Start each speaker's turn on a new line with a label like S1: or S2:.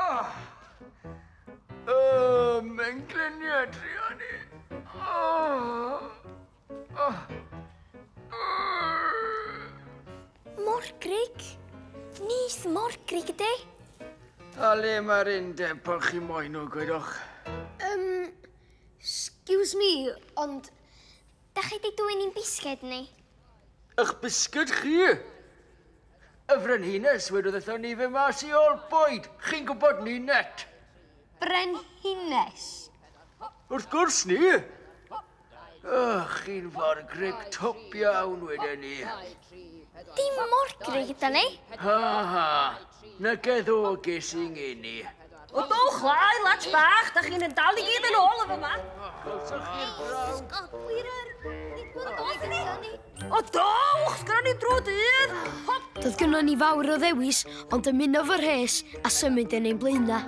S1: Oh. Mengliniau druan i. Oh. Oh.
S2: Morgrig? Nith morgrig ydi?
S1: A le mae'r undeb pan chi moyn nhw, gwedwch?
S2: Excuse me, ond da chi di dwyn i'n bisged ni?
S1: Ych bisged chi? Y frenhines wedodd wrthon ni fe mas i ôl bwyd. Chi'n gwybod ni net.
S2: Brenhines?
S1: Wrth gwrs ni. Chi'n forgrug twp iawn wedyn ni.
S2: Dim morgrug yda ni.
S1: Ha ha. Na geddo ges i ngeni.
S3: O dowch lai, lads bach, da chi'n dal i gyd yn ôl efo yma.
S1: Cawsoch chi'r braw.
S3: O dowch, sgynnon ni drwy dydd. Hop!
S4: Doedd gynnon ni fawr o ddewis, ond ymuno fo'r rhes a symud yn ein blaenau.